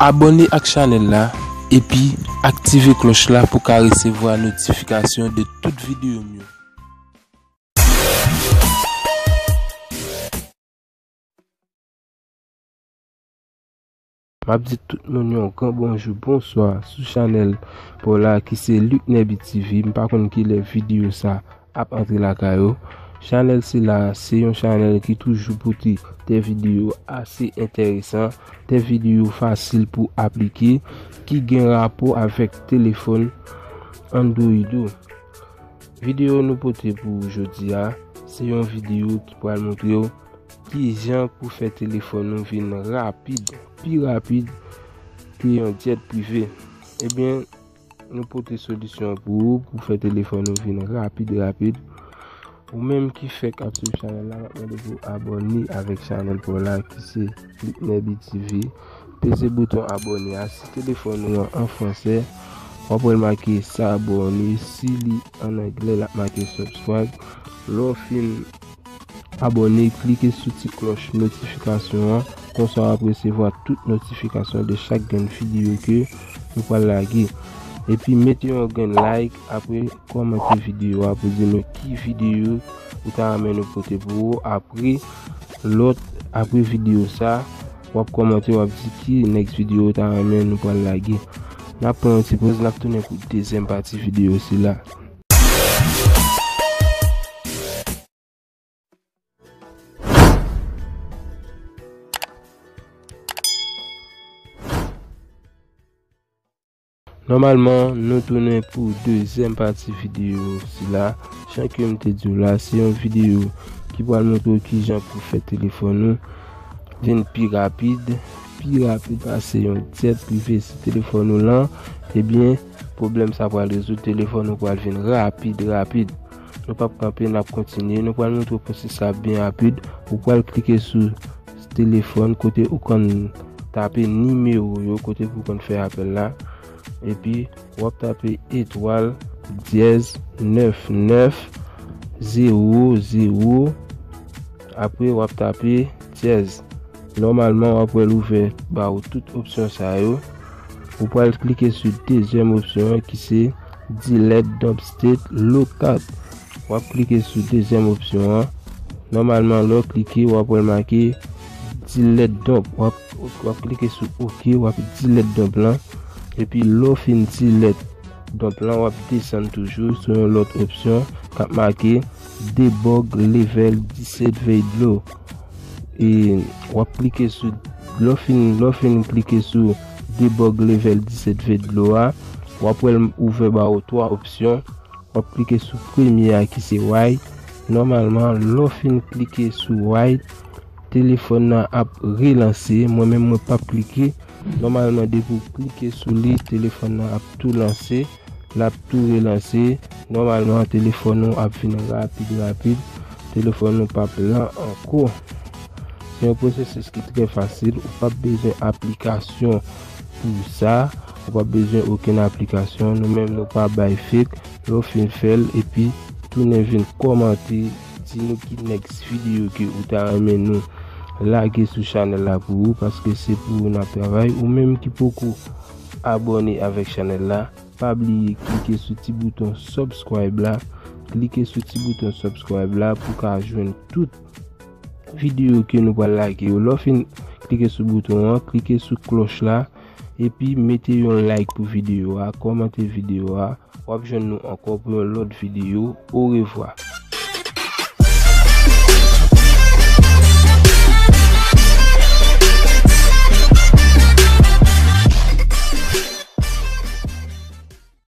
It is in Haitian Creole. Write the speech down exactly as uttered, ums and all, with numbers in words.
Abòne ak chanèl la, epi aktive klòch la pou ka resevwa notifikasyon de tout videyo m yo. M ap di tout moun yon gran bonjou, bonswa sou chanèl pa w la ki se Luckner B T V. M pa konn kilè videyo sa ap antre lakay ou. Chanèl sila se yon chanèl ki toujou pote de videyo ase enteresan, de videyo fasil pou aplike, ki gen rapò avèk telefòn Android ou. Videyo nou pote pou ou jodi a, se yon videyo ki pral montre w kijan pou fè telefòn nou vin rapid, pi rapid ke yon jet prive. Ebyen, nou pote solisyon pou ou, pou fè telefòn nou vin rapid, rapid. Ou menm ki fèk ap swiv chanèl la, m ap mande pou abòne avèk chanèl pa w la ki se Luckner B T V. Peze bouton abòne a. Si telefòn ou an an fransè, w ap wè l make s'abonner. Si li an anglè, l ap make subscribe. Lè w fin abòne, klike sou ti klòch notifikasyon an. Konsa w ap resevwa tout notifikasyon de chak grenn videyo ke nou pral lage. Epi mete yon grenn like, apre kòmante videyo a pou di nou ki videyo ou ta renmen nou pote pou ou. Apre lòt, apre videyo sa, w ap kòmante, w ap di ki next videyo ou ta renmen nou pral lage. N ap pran yon ti poz, n ap tounen pou dezyèm pati videyo sila. Nòmalman, nou tounen pou dezyèm pati videyo sila. Jan ke m te di w la, se yon videyo ki pral montre w kijan pou fè telefòn ou vin pi rapid, pi rapid pase yon jet prive. Si telefòn ou lan, ebyen, pwoblèm sa pral rezoud, telefòn ou pral vin rapid, rapid. Nou p ap kanpe, n ap kontinye. Nou pral montre w pwosesis la byen rapid. Ou pral klike sou telefòn kote ou konn tape nimewo yo, kote pou konn fè apèl la. Epi, w ap tape etwal dyèz nèf nèf zewo zewo. Apre, w ap tape dyèz. Nòmalman, w ap wè l ouvè ba ou tout opsyon sa yo. Ou pral klike sou dezyèm opsyon an ki se Delete Dump State Lookout. W ap klike sou dezyèm opsyon an. Nòmalman, lè w klike, w ap wè l make Delete Dump. W ap, w ap klike sou OK, w ap delete dump lan. Epi, lè w fin delete dump lan, w ap desann toujou sou yon lòt opsyon k ap make Debug Level disèt Vein Low. E w ap klike sou, lè w fin, lè w fin klike sou Debug Level disèt Vein Low a, w ap wè l ouvè ba ou twa opsyon. W ap klike sou premye a ki se Wait. Nòmalman, lè w fin klike sou Wait, telefòn nan ap relanse. Mwen menm, mwen p ap klike. Nòmalman, depi w klike sou li, telefòn nan ap tou lanse. L ap tou relanse. Nòmalman, telefòn ou ap vin rapid, rapid. Telefòn ou p ap lan ankò. Se yon pwosesis ki trè fasil. Ou p ap bezwen aplikasyon pou sa. Ou p ap bezwen okenn aplikasyon. Nou menm, nou pa bay fake. Lè w fin fè l, epi tounen vin kòmante, di nou ki next videyo ke ou ta renmen nou lage sou chanèl la pou ou, paske se pou ou n ap travay. Ou menm ki poko abòne avèk chanèl la, pa bliye klike sou ti bouton subscribe la. Klike sou ti bouton subscribe la pou ka jwenn tout videyo ke nou pral lage yo. Lè w fin klike sou bouton an, klike sou klòch la, epi mete yon like pou videyo a, kòmante videyo a. W ap jwenn nou ankò pou yon lòt videyo. Orevwa.